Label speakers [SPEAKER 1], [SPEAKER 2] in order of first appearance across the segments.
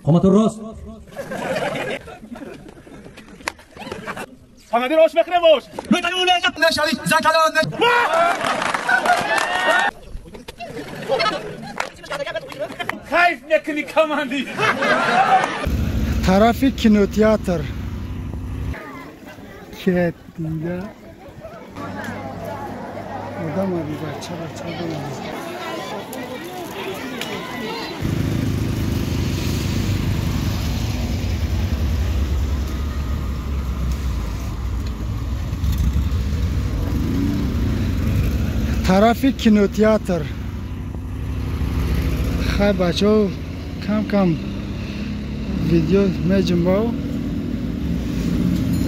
[SPEAKER 1] Қомату рост.
[SPEAKER 2] Тарафи кинотеатр кетида одам аби бача бача одам. Тарафи кинотеатр. Хай бачаҳо, кам кам видео меҷунбав,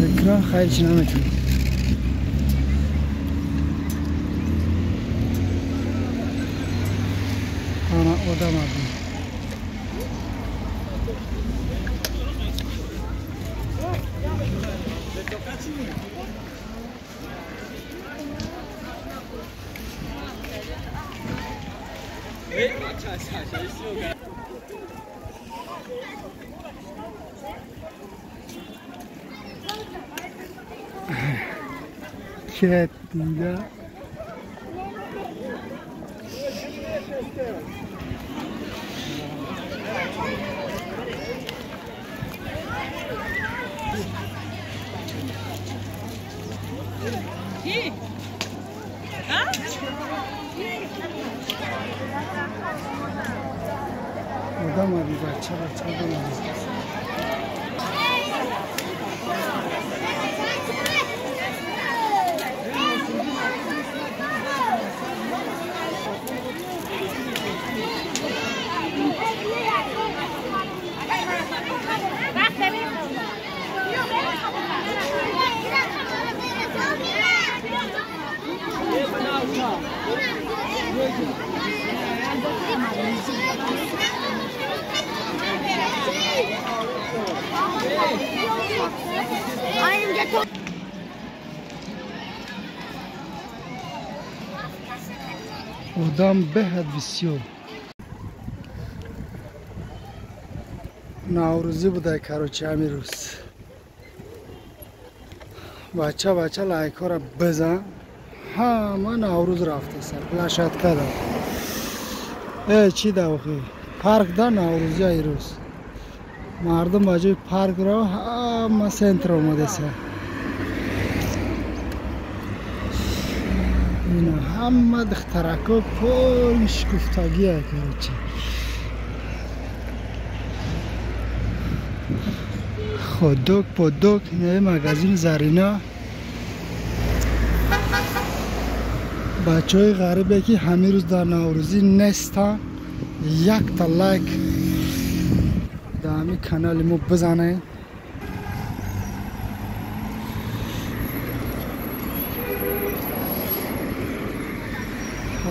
[SPEAKER 2] экран хайр чи наметавонад. Ана одам аби. Кетида. Одам аби бача бача одам аби. Одам беҳад бисёр. Наврӯзӣ будай, короче, ҳамин рӯз. Бача бача лайкҳоро бизан. Ҳама Наврӯз рафтаса площадка да. Э чӣ да охи? Парк да Наврӯзӣ ай рӯз. Мардум ба ҷои парк ро ҳама центр омадаса. Ина ҳама духтарако пули шукуфтагия, короче. Ходок подок, ина магазин Зарина. Бачаҳои ғарибе ки ҳамин рӯз дар Наврӯзӣ нестанд, якта лайк дар ҳамин канали мо бизанед.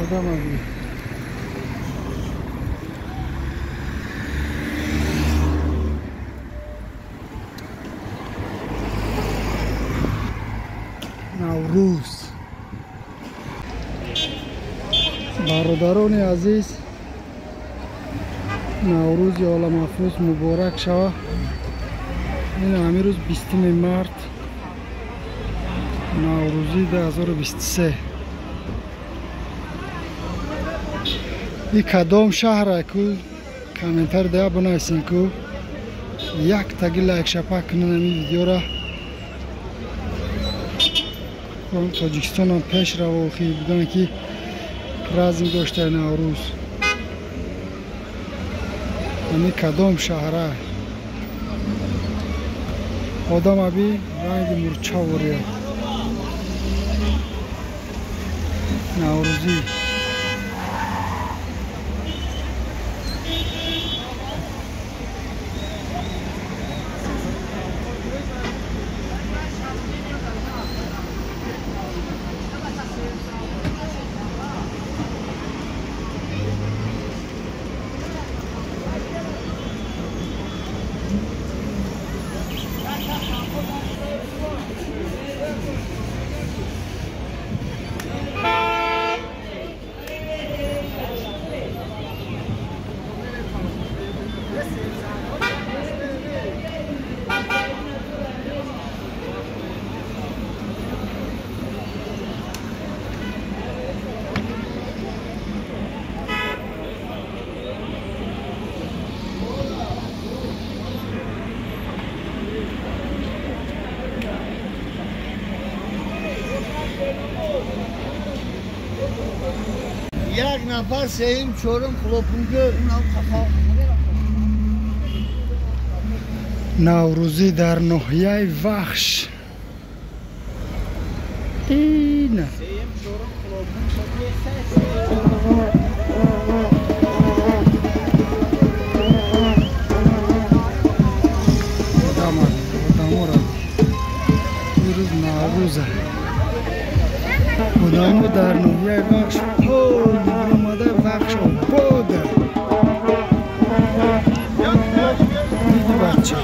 [SPEAKER 2] Одам аби. Наврӯз. Бародарони азиз, Наврӯзи оламафрӯз муборак шава. Ин ҳамин рӯз 20 март, Наврӯзи 2023. И кадом шаҳра ку комментар да бинависен ку, як таги лайк шапак кунен ҳамин видеора. Тоҷикистонам пеш рава охи, бидонед ки праздник доштаи Наврӯз. Ҳамин кадом шаҳра одам аби ранги мурча вория. Наврӯзӣ.
[SPEAKER 1] Нафар сеюм, чорум хлопунгӯ.
[SPEAKER 2] Наврӯзӣ дар ноҳияи Вахш. Ина. Одамора. Ирӯз Наврӯза. Одамо дар ноҳияи Вахш омада Вахш обода. Диди бача.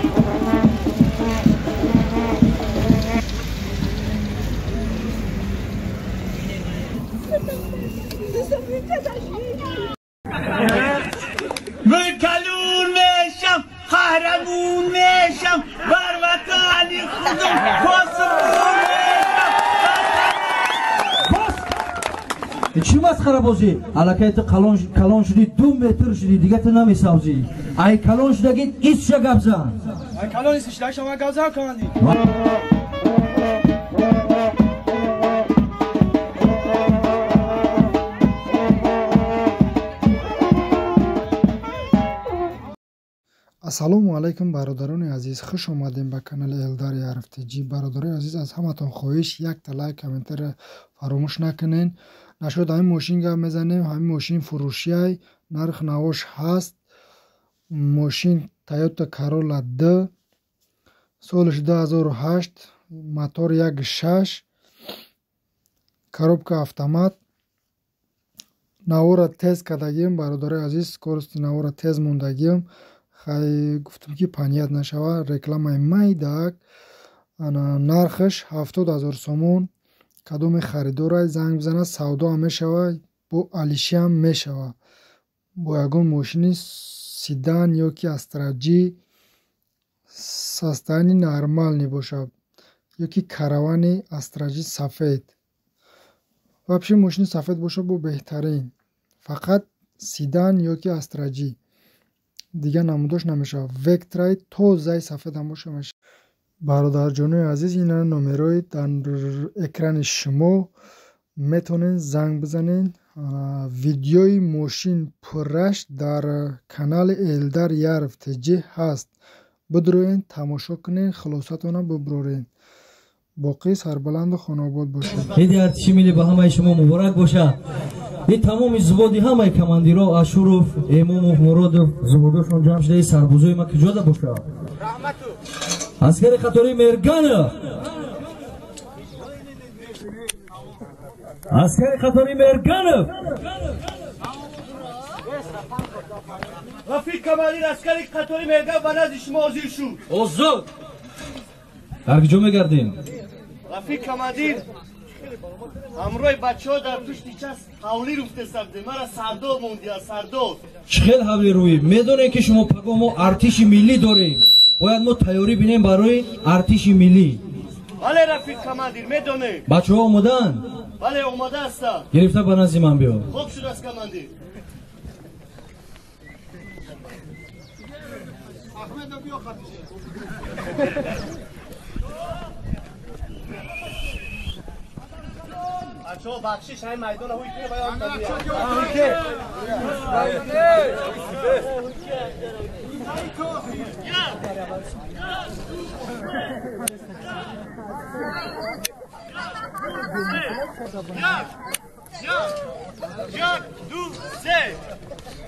[SPEAKER 3] من کلون میشم، قهرمون میشم، بر وطن خودم پاسبون میشم.
[SPEAKER 4] Чӣ масхарабозӣ? Аллакай ту калон шудӣ, 2 метр шудӣ, дига ту намесавзӣ. Ай калон шудагӣ исша гап зан.
[SPEAKER 5] Ай калон исшуда шама гап зан командир.
[SPEAKER 2] Ассалому алайкум, бародарони азиз, хуш омадем ба канали Элдар Яров ТЖ. Бародарони азиз, аз ҳаматон хоҳиш якта лайк, комментария фаромӯш накунен. Нашуд ҳамин мошин гап мезанем, ҳамин мошин фурӯшиай, нарх навош ҳаст. Мошин Toyota Corolla D, солиш 2008, мотор 1.6, коробка автомат. Навора тез кардагим, бародарони азиз, скорости навора тез мондагим. Хай гуфтам ки паният нашава, рекламаи майдак. Ана нархаш 70,000 сомон. Кадоме харидорай занг бизанад, савдо ҳам мешава, бо алиши ҳам мешава. Бо ягон мошини седан ё ки Астра-Ҷи состоянии нормальный бошад, ё ки каравани Астра-Ҷи сафед. Вообще мошини сафед бошад бо беҳтарин. Фақат седан ё ки Астра-Ҷи. Дигар намудош намешавад. Вектраи тозаи сафед ҳам боша мешавад. Бародарҷонои азиз, ина номерои дар экрани шумо метавонед занг бизанед. Видеои мошин пурраш дар канали Элдар Яров ТЖ ҳаст. Бидроен, тамошо кунед, хулосатона биброред. Боқӣ сарбаланду хонаобод бошед.
[SPEAKER 4] Иди артиши миллӣ ба ҳамаи шумо муборак бошад. И тамоми зуводи ҳамаи командиро Ашуров, Эмомов, Муродов зуводошон ҷамъ шуда, сарбозои ма куҷода бошад? Аскари қатори Мерганов, аскари қатори Мерганов.
[SPEAKER 3] Рафиқ командир, аскари қатори Мерганов ба назди шумо ҳозир шуд.
[SPEAKER 4] Озод. Дар куҷо мегардем?
[SPEAKER 3] Рафиқ командир, ҳамроҳи бачаҳо дар пушти час ҳавлӣ руфтесабде. Мара сардор мондия, сардор.
[SPEAKER 4] Чӣ хел ҳавлӣ рӯӣ? Медонем ки шумо паго мо артиши миллӣ дорем. Бояд мо тайёрӣ бинем барои артиши миллӣ.
[SPEAKER 3] Бале, рафиқ командир, медонем.
[SPEAKER 4] Бачаҳо омодаанд?
[SPEAKER 3] Бале, омода ҳастанд.
[SPEAKER 4] Гирифта ба назди ман биё.
[SPEAKER 3] Хуб шудааст, командир.
[SPEAKER 1] Ахмедов биё хатише.
[SPEAKER 3] Бачаҳо, бахшиш, ҳамин майдона ҳуй кунед, баён Як, як, як, ду, се.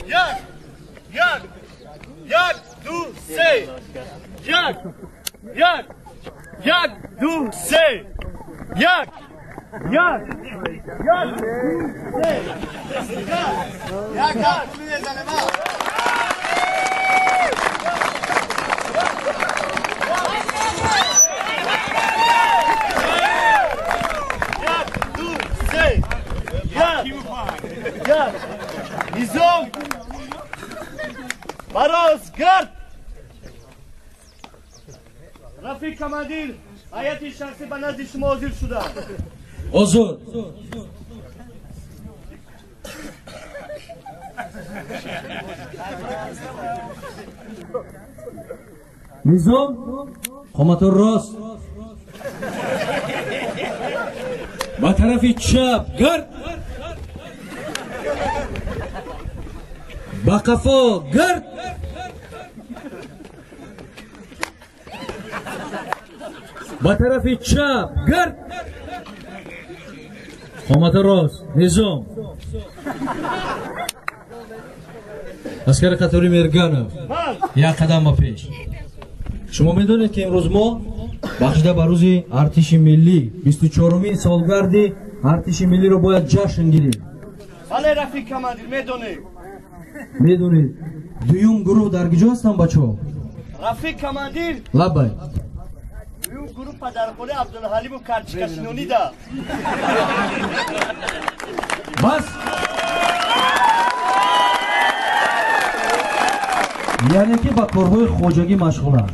[SPEAKER 3] Як, як, як, ду, се. Як, як, як, ду, се. Як, як, як, ду, се.
[SPEAKER 1] Як, як, мезанем.
[SPEAKER 3] Як, низом, мароз, гард. Рафиқ командир, ҳайати шахсӣ ба назди шумо ҳозир шуданд.
[SPEAKER 4] Озод. Низом, қоматон рост, ба тарафи чап гард. Ба қафо гирд. Ба тарафи чап гирд. Қомати рост. Низом. Аскари қатори Мерганов, як қадам ба пеш. Шумо медонед, ки имрӯз мо бахшида ба рӯзи артиши миллӣ, 24-умин солгарди артиши миллиро бояд ҷашн гирем.
[SPEAKER 3] Бале, рафиқ командир, медонем.
[SPEAKER 4] Медонед. Дуюм гурӯҳ дар куҷо ҳастанд, бачаҳо?
[SPEAKER 3] Рафиқ командир.
[SPEAKER 4] Лаббай.
[SPEAKER 3] Дуюм гурӯҳ падархонаи Абдулҳалиму карчикашинонида.
[SPEAKER 4] Бас. Яъне ки ба корҳои хоҷагӣ машғуланд.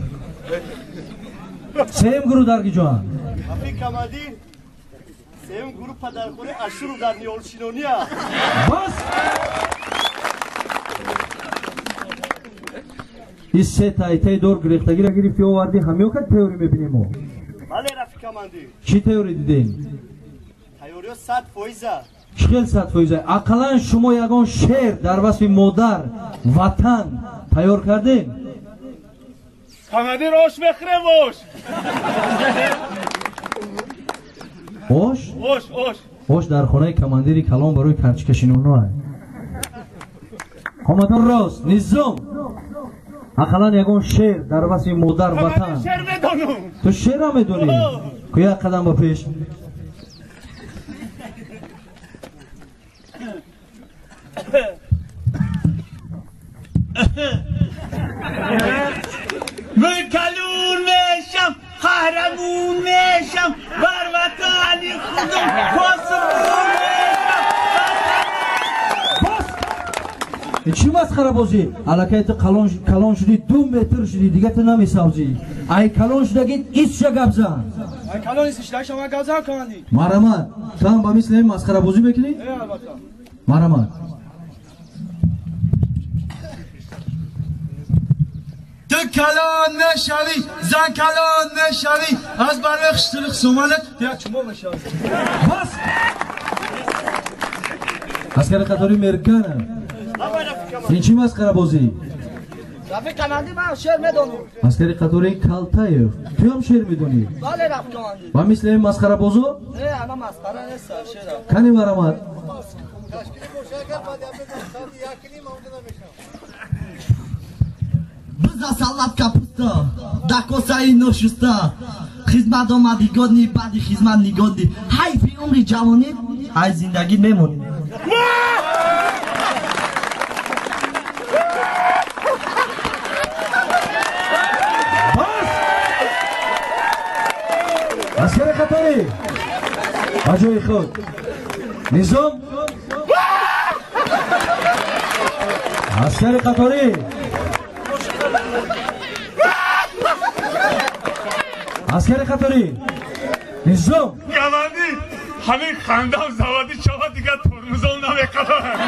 [SPEAKER 4] Сеюм гурӯҳ дар куҷоанд?
[SPEAKER 3] Рафиқ командир, сеюм гурӯҳ падархонаи Ашуров дар ниҳолшинония.
[SPEAKER 4] Бас. Ин се тайтаи дор гирехтагиро гирифти овардӣ, ҳамиё ка тайёрӣ мебинем мо?
[SPEAKER 3] Бале, рафиқ командир.
[SPEAKER 4] Чӣ тайёрӣ дидем?
[SPEAKER 3] Тайёриё 100%.
[SPEAKER 4] Чӣ хел 100%? Ақаллан шумо ягон шеър дар васфи модар, ватан тайёр кардем?
[SPEAKER 5] Командир, ош мехӯрем, ош.
[SPEAKER 4] Ош?
[SPEAKER 5] Ош, ош.
[SPEAKER 4] Ош дар хонаи командири калон барои карчикашиноно. Қомати рост, низом. Ақаллан ягон шеър дар васфи модар, ватан.
[SPEAKER 5] Шеър медонам.
[SPEAKER 4] Ту шеърам медонӣ? Ку як қадам ба пеш.
[SPEAKER 5] Ман калон мешам, қаҳрамон мешам, бар ватани худам посбон мешам.
[SPEAKER 4] Бас! Чӣ масхарабозӣ? Аллакай ту калон шудӣ, 2 метр шудӣ, дига ту намесавзӣ. Ай калон шудагит исша гап зан.
[SPEAKER 5] Ай калон исшудагишам ман гап зан, командир.
[SPEAKER 4] Марҳамат, ту ҳам ба мисли ин масхарабозӣ мекунӣ?
[SPEAKER 5] Э, албатта.
[SPEAKER 4] Марҳамат.
[SPEAKER 5] Ту калон мешавӣ, зан калон мешавӣ, аз барои хиштилиқ сомалат як чумо мешавӣ.
[SPEAKER 4] Бас! Аскари қатори Мерганов. Ин чӣ масхарабозӣ?
[SPEAKER 1] Рафиқ командир, ман шеър медонам.
[SPEAKER 4] Аскари қатори Калтаев, ту ҳам шеър медонӣ?
[SPEAKER 1] Бале, рафиқ командир.
[SPEAKER 4] Ба мисли ин масхарабозо?
[SPEAKER 1] Не, ана масхара нест, шеър.
[SPEAKER 4] Кани марҳамат.
[SPEAKER 1] Биза салат капуста, да косаи ношуста, хизмат омади годни, баъди хизмат нигодни, ҳайфи умри ҷавонӣ, ай зиндагӣ мемонӣ.
[SPEAKER 4] Бас! Аскари қаторӣ, ба ҷои худ. Низом. Аскари қаторӣ. Аскари қаторӣ. Низом.
[SPEAKER 5] Командир, ҳамин хандам заводи чава дигар тормузон намеқабарам.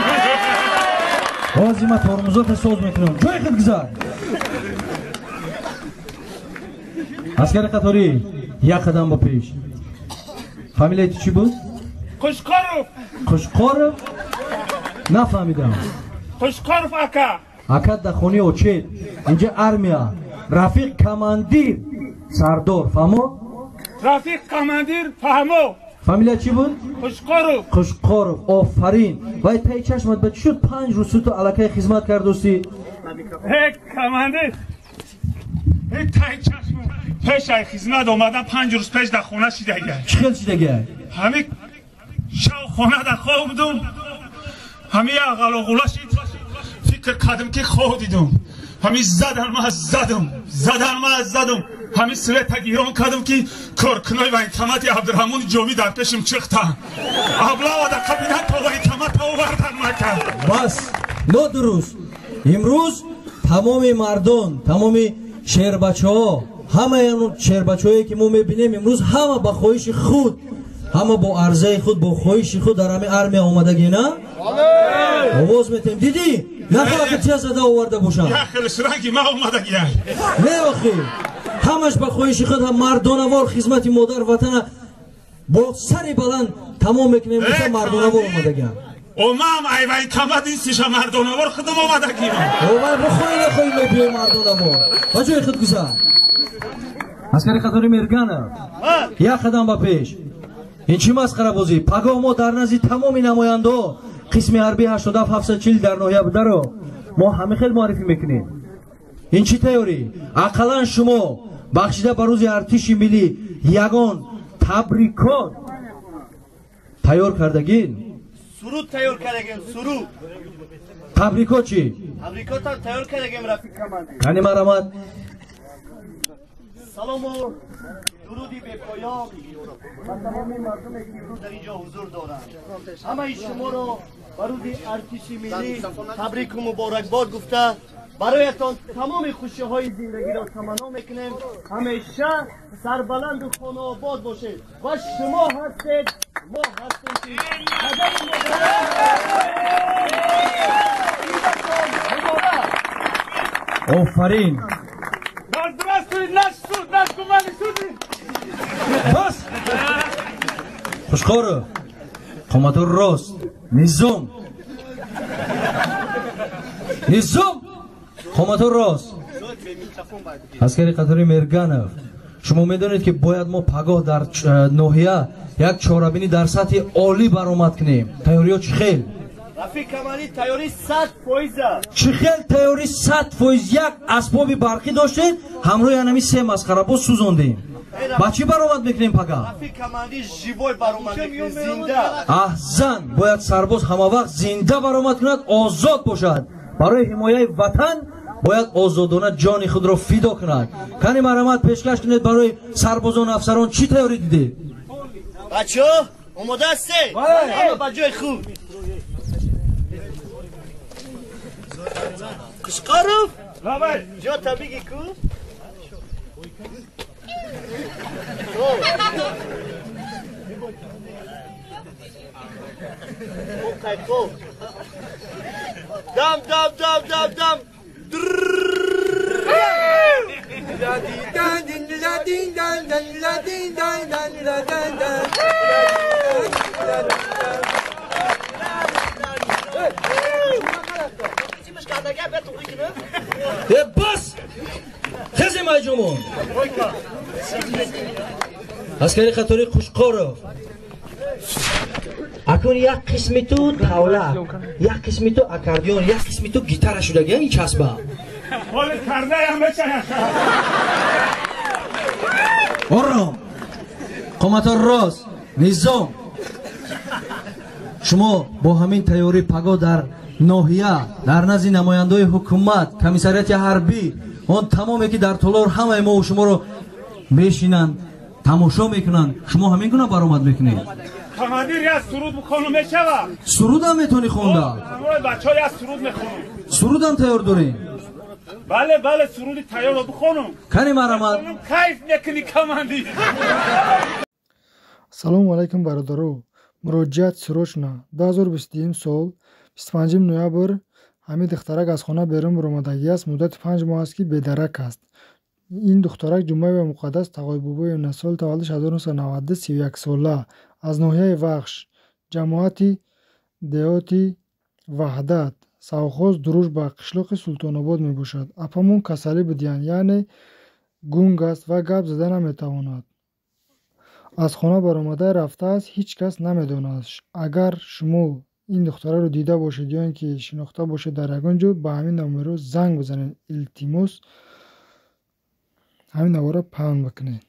[SPEAKER 4] Ҳозир ман тормузота соз мекунам. Ҷои худ гузар. Аскари қаторӣ, як қадам ба пеш. Фамилияи ту чӣ буд?
[SPEAKER 5] Қушқоров.
[SPEAKER 4] Қушқоров? Нафаҳмидам.
[SPEAKER 5] Қушқоров ака.
[SPEAKER 4] Ака дар хонаи очет. Инҷа армия. Рафиқ командир, сардор, фаҳмо?
[SPEAKER 5] Рафиқ командир, фаҳмо.
[SPEAKER 4] Фамилия чӣ буд?
[SPEAKER 5] Қушқоров.
[SPEAKER 4] Қушқоров, офарин. Вай таи чашмат ба чӣ шуд? 5 рӯз ту аллакай хизмат кардосӣ.
[SPEAKER 5] Э, командир, э, таи чашм пеш ай хизмат омадан 5 рӯз пеш дар хона шидагай.
[SPEAKER 4] Чӣ хел шидагай?
[SPEAKER 5] Ҳами шав хона дар хоб будум, ҳами як ғалоғула шид, фикр кардам ки хоб дидум. Ҳами задан ма задум, задан ма задум. Ҳами света гирон кардам ки коркунои военкомати Абдурраҳмони Ҷомӣ дар пешим чиқтанд. Аблава дар кабинет то военкомат овардан мака.
[SPEAKER 4] Бас, нодуруст. Имрӯз тамоми мардон, тамоми шербачаҳо, ҳамаи он шербачаҳое ки мо мебинем имрӯз ҳама ба хоҳиши худ, ҳама бо арзаи худ, бо хоҳиши худ дар ҳамин армия омадагӣ, на? Овоз метем. Дидӣ? Нахоҳ ки тия зада оварда бошанд.
[SPEAKER 5] Як хел шранги ма омадагӣ.
[SPEAKER 4] Не охи. Ҳамаш ба хоҳиши худ, ҳам мардонавор хизмати модар ватана бо сари баланд тамом мекунем, гуфта мардонавор омадагианд.
[SPEAKER 5] Омам ай военкомат ин сиша мардонавор худам омадагим.
[SPEAKER 4] Омай бихоҳӣ нахоҳӣ мебиёй мардонавор. Ба ҷои худ гузар. Аскари қатори Мирганов. Як қадам ба пеш. Ин чӣ масхарабозӣ? Пагоҳ мо дар назди тамоми намояндаҳо қисми ҳарбии 87 740 дар ноҳия бударо мо ҳамин хел муаррифӣ мекунем. Ин чӣ тайёрӣ? Ақаллан шумо бахшида ба рӯзи артиши миллӣ ягон табрикот тайёр кардагин?
[SPEAKER 3] Суруд тайёр кардагем, суруд.
[SPEAKER 4] Табрикот чӣ?
[SPEAKER 3] Табрикотам тайёр кардагем, рафиқ командир.
[SPEAKER 4] Кани марамад.
[SPEAKER 3] Салому дуруди бепоён ба тамоми мардуме, ки имрӯз дар ин ҷо ҳузур доранд. Ҳамаи шуморо ба рӯзи артиши миллӣ табрику муборакбод гуфта, бароятон тамоми хушиҳои зиндагиро таманно мекунем. Ҳамеша сарбаланду хонаобод бошед ва шумо ҳастед, мо ҳастем, ки падари муборак.
[SPEAKER 4] Офарин.
[SPEAKER 5] Здравствуй, наш суд, наш гуманный суд.
[SPEAKER 4] Бас! Хушқоров, қомату рост, низом. Низом! Қомату рост. Аскари қатори Мерганов, шумо медонед, ки бояд мо пагоҳ дар ноҳия як чорабинӣ дар сатҳи олӣ баромад кунем. Тайёриё чӣ хел?
[SPEAKER 3] Рафиқ командир, тайёрӣ 100%.
[SPEAKER 4] Чӣ хел тайёрӣ 100%? Як асбоби барқӣ доштед, ҳамроҳи анами се масхарабоз сӯзондем. Ба чӣ баромад мекунем пага?
[SPEAKER 3] Рафиқ командир, живой баромад мекунем, зинда.
[SPEAKER 4] Аҳсан! Бояд сарбоз ҳамавақт зинда баромад кунад, озод бошад. Барои ҳимояи ватан бояд озодона ҷони худро фидо кунад. Кани марамат, пешкаш кунед барои сарбозону афсарон, чӣ тайёрӣ дидед?
[SPEAKER 3] Бачаҳо, омода ҳастед? Ҳама ба ҷои худ. Қушқоров, ҷота биги ку. Хоб, дам дам дам дам дам.
[SPEAKER 4] Э, бас! Хезем, айҷумон. Аскари қатори Қушқоров, акнун як қисми ту тавлак, як қисми ту аккордеон, як қисми ту гитара шудагия ин часба.
[SPEAKER 5] Ҳоли кардаям мечаяд.
[SPEAKER 4] Ором, қомато рост, низом. Шумо бо ҳамин тайёрӣ пагоҳ дар ноҳия дар назди намояндаҳои ҳукумат, комиссариати ҳарбӣ, он тамоме, ки дар толор ҳамаи мову шуморо мешинанд, тамошо мекунанд, шумо ҳамин гуна баромад мекунед?
[SPEAKER 5] Командир, як суруд бихонум, мешава?
[SPEAKER 4] Сурудам метавонӣ хонда?
[SPEAKER 5] Бачаҳо, як суруд мехонум.
[SPEAKER 4] Сурудам тайёр дорем?
[SPEAKER 5] Бале, бале, суруди тайёрро бихонум.
[SPEAKER 4] Кани марамад.
[SPEAKER 5] Кайф мекунӣ, командир.
[SPEAKER 2] Ассалому алайкум, бародаро. Муроҷиат срочно. 2021 сол 25 ноябр ҳамин духтарак аз хона берун баромадагӣ аст. Муддати 5 моҳ аст, ки бедарак аст. Ин духтарак Ҷумъаева Муқаддас Тағойбобоевна, соли таваллудаш 1992, 31 сола, аз ноҳияи Вахш, ҷамоати деҳоти Ваҳдат, совхоз Дружба, қишлоқи Султонобод мебошад. Апамон касалӣ будиянд, яъне гунг аст ва гап зада наметавонад. Аз хона баромада рафтааст, ҳеҷ кас намедонад. Агар шумо ин духтараро дида бошед ё ин ки шинохта бошед дар ягон ҷо, ба ҳамин номерҳо занг бизанед. Илтимос, ҳамин наворро паҳн бикунед.